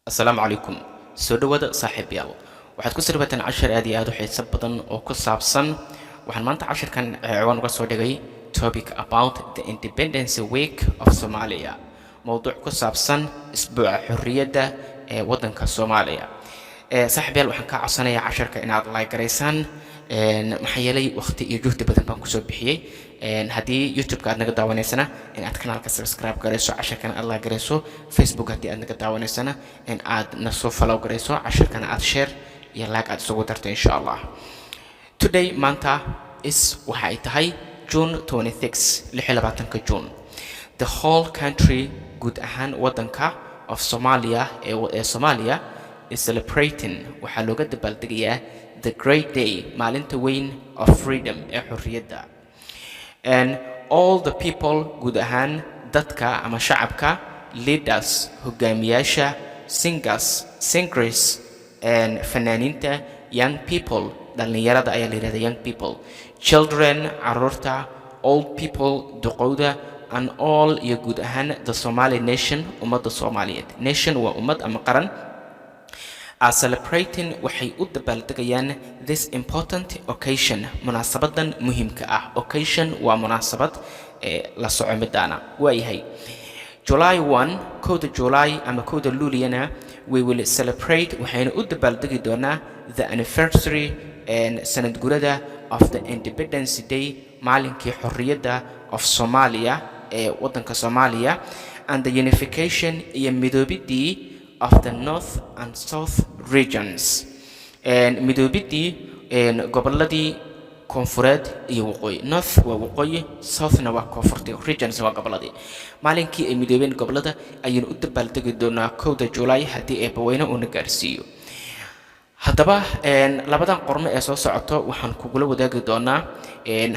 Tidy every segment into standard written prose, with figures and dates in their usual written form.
Asalaamu calaykum, soo dhowaada saaxiibayaal. Waxaad ku sirbateen cashar aad iyo aad u xiiso badan oo ku saabsan. Waxaan maanta cashirkan ciwaan uga soo dhigay "Topic about the Independence Week of Somalia", mowduuc ku saabsan isbuuca xorriyadda ee waddanka Soomaaliya. Saaxiibayaal, waxaan kaa codsanayaa casharka inaad like garaysaan, maxaa yeelay waqti iyo juhdi badan baan kusoo bixiyey. Haddii YouTube-ka aad naga daawanaysana, in aad kanaalka subscribe garayso, casharkana aad like garayso. Facebook haddii aad naga daawanaysana, in aad na soo follow garayso, casharkana aad share iyo like aad isugu darto, insha Allah. Today, maanta, is waxa ay tahay June 26, 26-ka June. The whole country, guud ahaan waddanka, of Somalia, ee Soomaaliya, is celebrating, waxaa looga dabaaldegayaa, the great day, maalinta weyn, of freedom, ee xorriyadda. And all the people, guud ahaan dadka ama shacabka, leaders, hogaamiyaasha, singers and fanaaniinta, young people, dhallinyarada ayaa la yidhahda young people, children, caruurta, old people, duqowda, and all, iyo guud ahaan, the Somali nation, ummadda Soomaaliyeed. Nation waa ummad ama qaran. Are celebrating, waxay u dabaaldegayaan, this important occasion, munaasabadan muhiimka ah. Occasion waa munaasabad ee la soco midaana waayahay. July 1, 1-da July ama 1-da Luuliyana, we will celebrate, waxaynu u dabaaldegi doonaa, the anniversary, sanad gurada, of the Independence Day, maalinkii xorriyadda, of Somalia, ee waddanka Soomaaliya, and the unification, iyo midoobidii, of the north and south regions, midoobidii gobolladii koonfureed iyo waqooyi. North waa waqooyi, southna waa koonfurti, regions waa gobolladii. Maalinkii ay midoobeen gobollada ayaynu u dabaaldegi doonaa 1-da Juulaay, haddii Eebbaweyne uuna gaarsiiyo. Haddaba labadan qormo ee soo socoto waxaan kugula wadaagi doonaa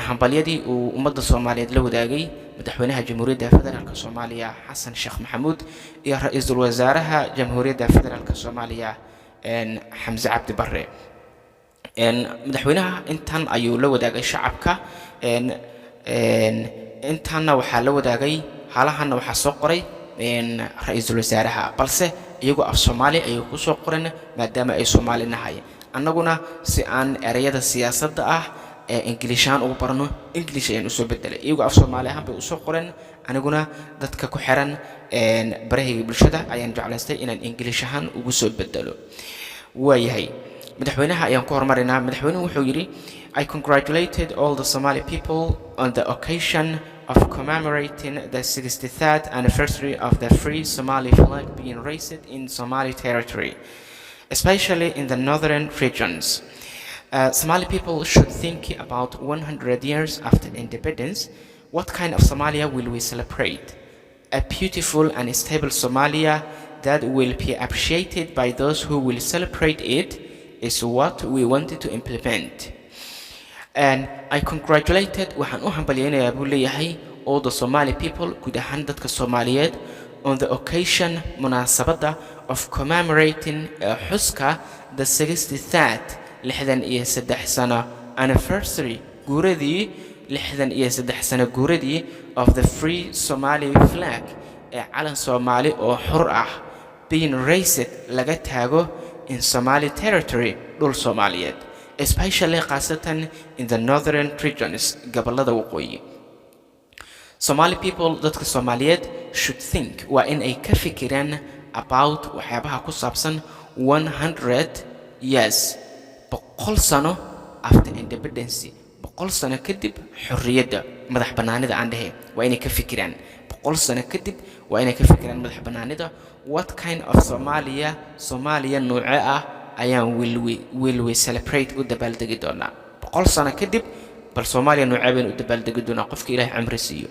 hambalyadii uu ummadda Soomaaliyeed la wadaagay madaxweynaha Jamhuuriyadda Federaalka Soomaaliya, Xasan Sheekh Maxamuud, iyo ra-iisul wasaaraha Jamhuuriyadda Federaalka Soomaaliya, Xamse Cabdi Barre. Madaxweynaha intan ayuu la wadaagay shacabka, intanna waxaa la wadaagay, halahanna waxaa soo qoray ra-iisul wasaaraha, balse iyagoo af Soomaali ayay kusoo qoreen, maadaama ay Soomaali nahay. Annaguna si aan ereyada siyaasadda ah ee Ingiliishaan ugu barno, English ayaan usoo bedelay. Iyagoo af Soomaali ahaan bay usoo qoreen, aniguna dadka ku xiran barahayga bulshada ayaan jeclaystay inaan Ingiliish ahaan ugu soo bedelo. Waayahay, madaxweynaha ayaan ku horumarinaa. Madaxweynuhu wuxuu yidhi: "I congratulated all the Somali people on the occasion of commemorating the 63rd anniversary of the Free Somali flag being raised in Somali territory, especially in the northern regions. Somali people should think about 100 years after independence, what kind of Somalia will we celebrate? A beautiful and stable Somalia that will be appreciated by those who will celebrate it is what we wanted to implement." And I congratulated, waxaan u hambalyaynayaa buu leeyahay, all the Somali people, guud ahaan dadka Soomaaliyeed, on the occasion, munaasabadda, of commemorating, xuska, the 63rd, 63 sano, anniversary, guuradii 63 sano guuradii, of the Free Somali flag, ee calan Soomaali oo xor ah, being raised, laga taago, in Somali territory, dhul Soomaaliyeed, especially, khaasatan, in the northern regions, gobollada waqooyi. Somali people, dadka Soomaaliyeed, should think, waa in ay ka fikiraan, about, waxyaabaha ku saabsan, 100 years, 100 sano, after independence, 100 sano kadib xorriyadda, madax bannaanida aan dhehe. Waa inay ka fikiraan 100 sano kadib, waa inay ka fikiraan madax bannaanida. What kind of Somalia, Soomaaliya nooce ah ayaan will we celebrate, u dabaaldegi doonaa 100 sano kadib? Bal Soomaaliya noocee baynu u dabaaldegi doonaa, qofka Ilaahay cimri siiyo?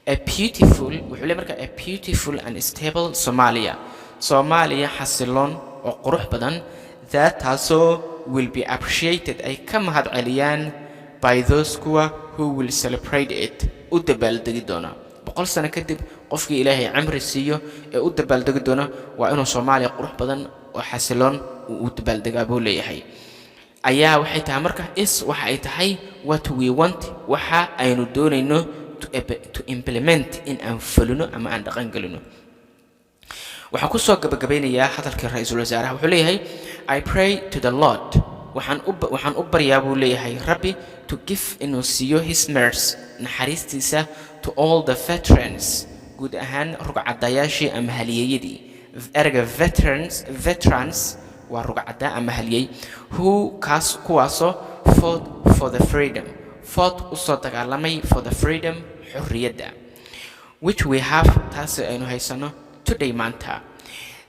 A beautiful, wuxuu leeyahay marka, a beautiful and stable Somalia, Soomaaliya xasiloon oo qurux badan, that, taasoo, will be appreciated, ay ka mahad celiyaan, by those, kuwa, who will celebrate it, u dabaaldegi doona 100 sano kadib. Qofkii Ilaahay cimri siiyo ee u dabaaldegi doona waa inuu Soomaaliya qurux badan oo xasiloon uu u dabaaldegaa buu leeyahay. Ayaa waxay tahay marka, is, waxa ay tahay, what we want, waxa aynu doonayno, to implement, in aan fulino ama aan dhaqan gelino. Waxaan kusoo gabagabeynayaa hadalkii ra-iisul wasaaraha. Wuxuu leeyahay, "I pray to the Lord," waxaan u baryaa buu leeyahay Rabbi, "to give," inuu siiyo, "his mercy," naxariistiisa, "to all the veterans," guud ahaan rugcadayaashii ama halyeeyadii. Ereyga veterans, veterans waa rugcada ama halyey. "Who," kaas, kuwaasoo, "fought for the freedom," fought, usoo dagaalamay, "for the freedom," xorriyadda, "which we have," taasi aynu haysano, "today," maanta.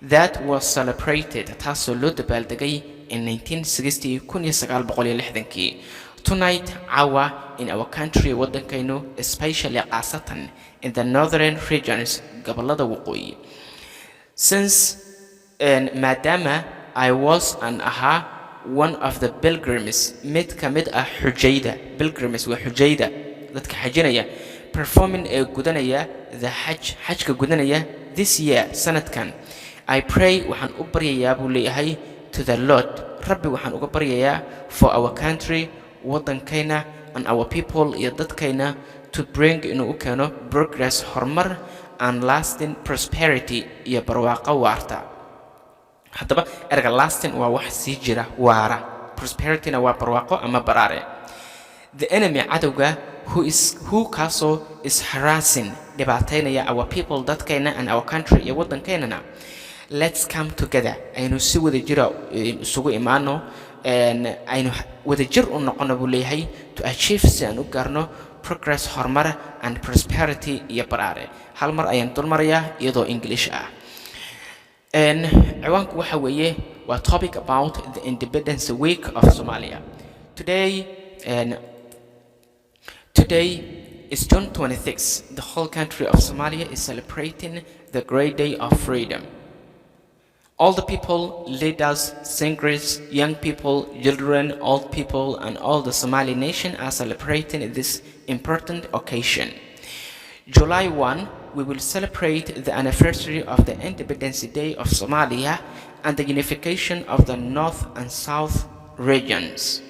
"That was celebrated," taasoo loo dabaaldegay, "in 1960," 1960-kii. "Tonight," caawa, "in our country," waddankaynu, "especially," khaasatan, "in the northern regions," gobollada waqooyi. "Since," maadaama, "I was," aan ahaa, "one of the pilgrims," mid ka mid ah xujayda. Pilgrims waa xujayda, dadka xajinaya. "Performing," ee gudanaya, "the Hajj," xajka gudanaya, "this year," sanadkan. "I pray," waxaan u baryayaa buu leeyahay, "to the Lord," Rabbi waxaan uga baryayaa, "for our country," waddankayna, "and our people," iyo dadkayna, "to bring," inuu u keeno, "progress," horumar, "and lasting prosperity," iyo barwaaqo waarta. Haddaba erga lasting waa wax sii jira, waara. Prosperityna waa barwaaqo ama baraare. "The enemy," cadowga, "who is," who, kaasoo, "is harassing," dhibaataynaya, "our people," dadkayna, "and our country," iyo waddankaynana, "let's come together," aynu si wada jira isugu imaano, aynu wada jir u noqono buu leeyahay, "to achieve," si aan u gaarno, "progress," horumar, "and prosperity," iyo baraare. Hal mar ayaan dulmarayaa iyadoo English ah. Ciwaanku waxa weeye waa topic about the Independence Week of Somalia. Today and today is June 26. The whole country of Somalia is celebrating the great day of freedom. All the people, leaders, singers, young people, children, old people, and all the Somali nation are celebrating this important occasion. July 1, we will celebrate the anniversary of the Independence Day of Somalia and the unification of the North and South regions.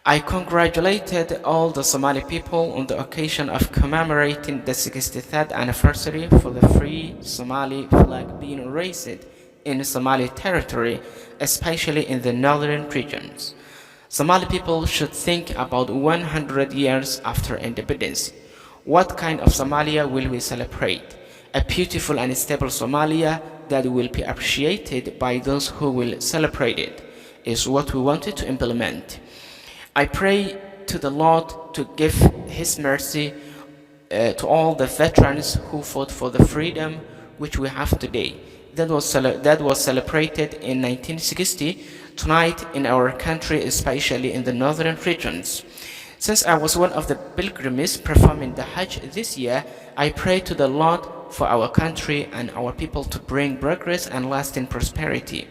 I congratulated all the Somali people on the occasion of commemorating the 63rd anniversary for the free Somali flag being raised in Somali territory, especially in the northern regions. Somali people should think about 100 years after independence. What kind of Somalia will we celebrate? A beautiful and stable Somalia that will be appreciated by those who will celebrate it is what we wanted to implement. I pray to the Lord to give His mercy to all the veterans who fought for the freedom which we have today. That was celebrated in 1960, tonight in our country, especially in the northern regions. Since I was one of the pilgrims performing the Hajj this year, I pray to the Lord for our country and our people to bring progress and lasting prosperity.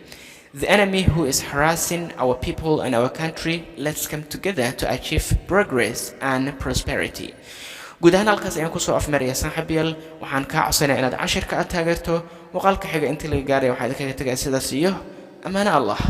The enemy who is harassing our people and our country, let's come together to achieve progress and prosperity. Guud ahaan halkaas ayaan kusoo afmaraya, saaxiibayaal. Waxaan kaa codsanaya inaad cashirka aad taageerto. Muuqaalka xiga intii laga gaaraya waxaa idinkaga tegaya sidaas iyo ammaano Allah.